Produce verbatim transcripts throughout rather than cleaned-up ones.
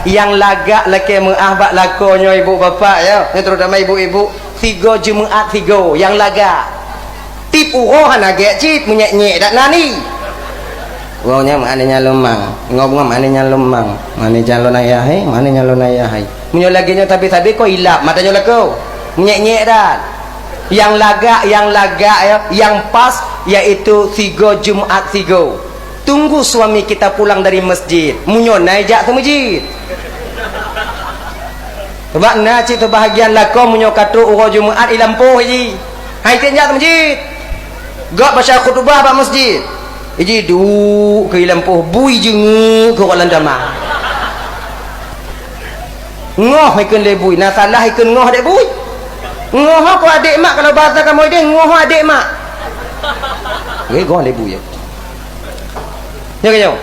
Nyang lagak lakée meuáh bak lakoe nyoe ibu bapak ya, nyang terutama ibu-ibu, sigoe Jumaat sigoe nyang lagak. Tiep uroe hana gét cit, meunyék-nyék dak nani. Uroe nyan meuani nyang lôn mang, ngob-ngob meuani nyang lôn mang, meuani nyang lôn ayah hai, meuani nyang lôn ayah hai. Meunyoe lagée nyoe sabe-sabe ko ilab mata nyoe lakoe. Meunyék-nyék dak. Nyang lagak, nyang lagak ya, nyang pas yaitu sigoe Jumaat sigoe. Tunggu suami kita pulang dari masjid. Meunyoe na ijak seumeujid. Sabab na cit seubahagian lakoe meunyoe ka trok uroe Jumaat i lampôh ji. Hai teuh jak seumeujid. Gak baca khutubah bak masjid. Iji duek keu i lampôh bui jeungeuk keu ureueng lam tamah. Ngoh ikheun lé bui, na salah ikheun ngoh dek bui. Ngoh ko adek mak, kalau bahasa kamoe deh, ngoh adek mak. Weh, goh lé bui ya. Nyoe, nyoe.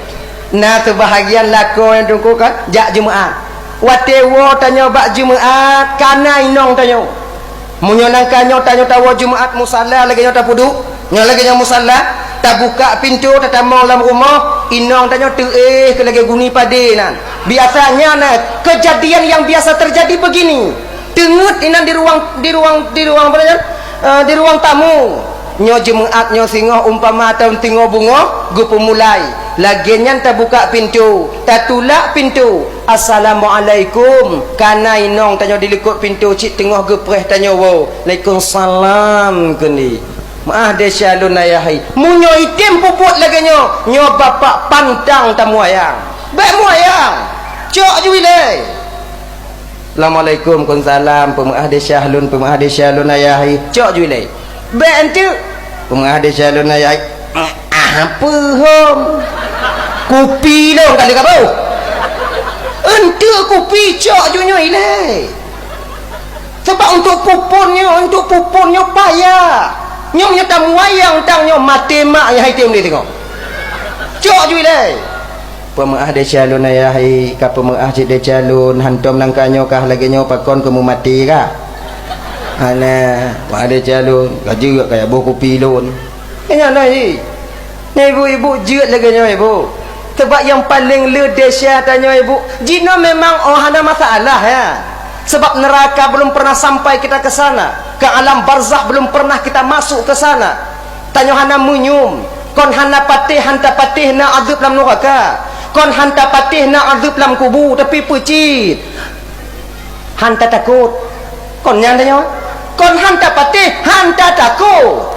Na seubahagian lakoe nyang teungku kan jak Jumaat. Watée woe tanyoe bak Jumaat, kana inong tanyoe. Meunyoe nangka nyoe tanyoe tawoe Jumaat musala lagée nyoe tapeuduek, nyoe lagée nyoe musala, tabuka pintoe tatamong lam rumoh, inong tanyoe teuéh keu lagée guni padé nan. Biasanya na kejadian yang biasa terjadi begini. Teungeut inan di ruang, di ruang, di ruang apa nyan? Eh, di ruang tamu. Nyoe Jumaat nyoe singoh umpama taun singoh beungoh geupeumulai. Lagée nyan tabuka pintoe, tatulak pintoe. "Assalamualaikum." Kana inong tanyoe di likot pintoe cit teungoh geupreh tanyoe woe. "Waalaikumsalam," keundi. "Meuáh desya lôn ayah hai." Meunyoe item puput lagée nyoe, nyoe bapak pantang tamuayang. Bék muayang. Cok ju ilée. "Assalamualaikum." "Waalaikumsalam." "Peumeuáh desya lôn, peumeuáh desya lôn ayah hai." Cok ju ilée. Bék enteuk. "Peumeuáh desya lôn ayah hai." "Ah, peue hom? Kupi lôn kali ka boh." Enteuk kupi cok ju nyoe ilée. Sebab untuk pupun nyoe, untuk pupun nyoe payah. Nyoe, nyoe tamuayang tang nyoe maté mak nyang hai tem lé tengok. Cok ju ilée. "Peumeuáh desya lôn ayah hai, ka peumeuáh cit desya lôn, hantom nangka nyoe kah lagée nyoe pakon keu meumaté kah?" "Hana, peumeuáh desya lôn, ka jeuet kaya boh kupi lôn." Nyan na hi. Nyan ibu-ibu jeuet lagée nyoe ibu. Sebab nyang paleng le desya tanyoe ibu, jinoe memang oh hana masalah ya. Sebab neraka belum pernah sampai kita ke sana, ke alam barzakh belum pernah kita masuk ke sana. Tanyoe hana meunyoe, kon hana patéh, han tapatéh na azeueb lam nuraka, kon han tapatéh na azeueb lam kubu, tapi peucit. Han tatakot. Kon nyan tanyoe. Kon han tapatéh, han tatakot.